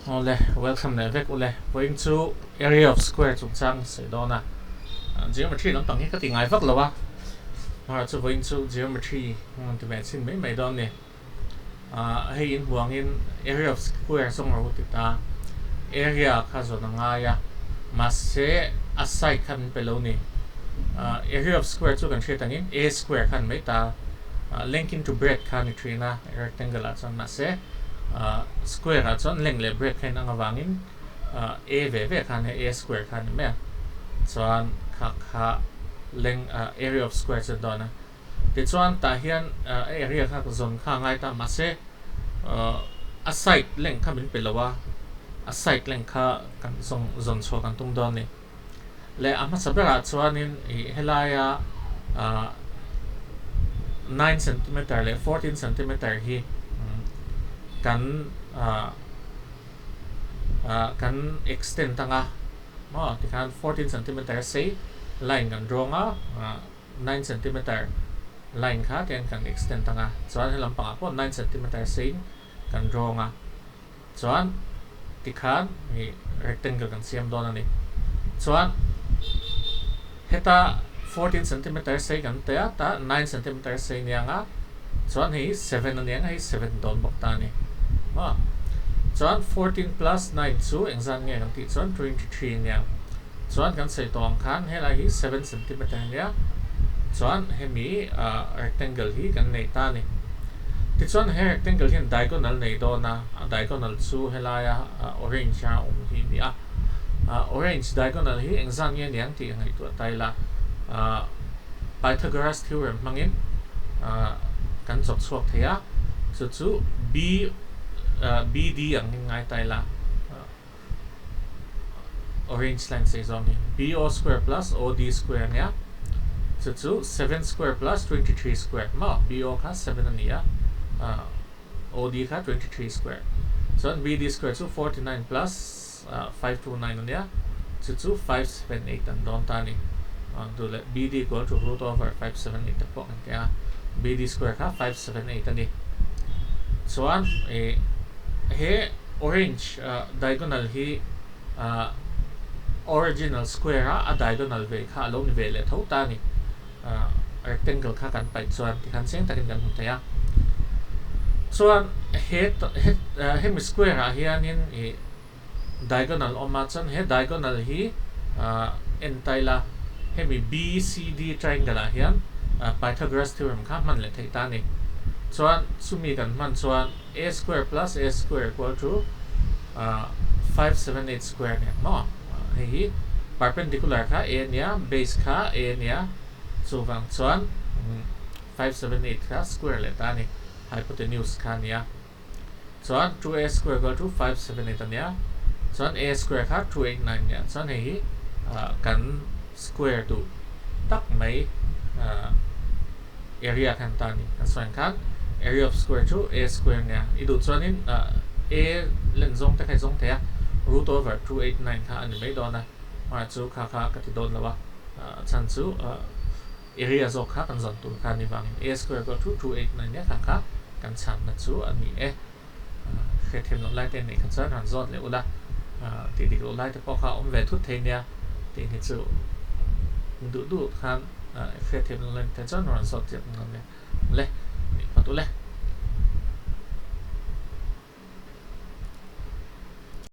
Awle, welcome leh vek ule. Vawiin chu area of square chungchang sawi dawn a, geometry lampang hi ka ti ngai vak lo a, amaherawhchu chu vawiin chu geometry rawn ti ve chhin mai mai dawn a ni. Hei in huangin area of square zawng ro ti ta, area kha zawn a ngai a, mahse a side kha min pe lo ni. Area of square chu kan hriat angin a square khan mai ta, length into breadth kha a ni thin a rectangle ah chuan mahse square ah chuan length leh breadth kha inang avangin a ve ve khan hei a square kha a ni mai a, chuan kha kha length area of square chu a ni dawn a. Tichuan tah hian a area kha zawn kha a ngai ta mahse a side length kha min pe lo a, a side length kha kan zawng zawn chhuah kan tum dawn a ni. Leh a hmasa berah chuanin ih helaia 9 centimeter leh 14 centimeter hi kan kan extend anga maw tikhan 14 centimeter sei line kan drawng a. 9 centimeter line kha tiang kan extend ang a, chuan he lampangah pawh 9 centimeter sein kan drawng a, chuan tikhan ih rectangle kan siam dawn a ni. Chuan heta 14 centimeter sei kan pe a, tah 9 centimeter sei nia ang a, chuan hei 7 a nia ang a, hei 7 dawn bawk ta a ni. Maw? Chuan 14 plus 9 chu engzat nge kan tih chuan 23 a nia ang. Chuan kan sawi tawh ang khan helai hi 7 centimeter a nia, chuan hemi rectangle hi kan nei ta a ni. Tichuan he rectangle hian diagonal nei dawn a, a diagonal chu helaia orange a awm hi a ni a. Orange diagonal hi engzat nge niang tih a ngaihtuah ta ila, Pythagoras theorem hmangin kan chawk chhuak thei a, chu chu B BD angin ngai ta ila. Orange line sei zawng hi BO square plus OD square a nia, chu chu 7 square plus 23 square maw BO kha 7 a ni a, OD kha 23 square chuan BD square chu 49 plus 529 a nia, chu chu 578 an dawn ta a ni. Duh leh BD equal to root over 578 te pawh kan ti a, BD square kha 578 a ni. Chuan he orange diagonal hi original square a a diagonal ve kha a lo ni ve leh tho ta a ni. Rectangle kha kan paih chuan tikhan chiang takin kan hmu thei a. Chuan he hemi square ah hianin ih diagonal awm a, chuan he diagonal hi en ta ila hemi BCD triangle ah hian Pythagoras theorem kha hman leh theih ta a ni. Chuan chumi kan hman chuan A square plus A square equal to 578 square nia maw? Hei hi perpendicular kha A nia, base kha A nia, chuvang chuan 578 kha square leh ta a ni, hypotenuse kha nia. Chuan 2A square equal to 578 a nia, chuan A square kha 289 nia, chuan hei hi kan square duh tak mai area khan ta a ni. Kan sawi ang khan area of square chu a square nia. I duh chuanin a len zawng te kha i zawng thei a, root over 289 kha a ni mai dawn a, amaherawhchu chu kha kha ka ti dawn lo a, a chhan chu area zawk kha kan zawn tur kha a ni vangin a square equal to 289 nia kha kha kan chhanna chu a ni e. Hriatthiam loh lai te neih kha chuan han zawt leh ula, tih dik loh lai te pawh kha a awm ve thut thei nia tih hi chu duh duh khan hriatthiam loh lai te chuan rawn zawt chiah ngam nia. Le, nih phawt ule.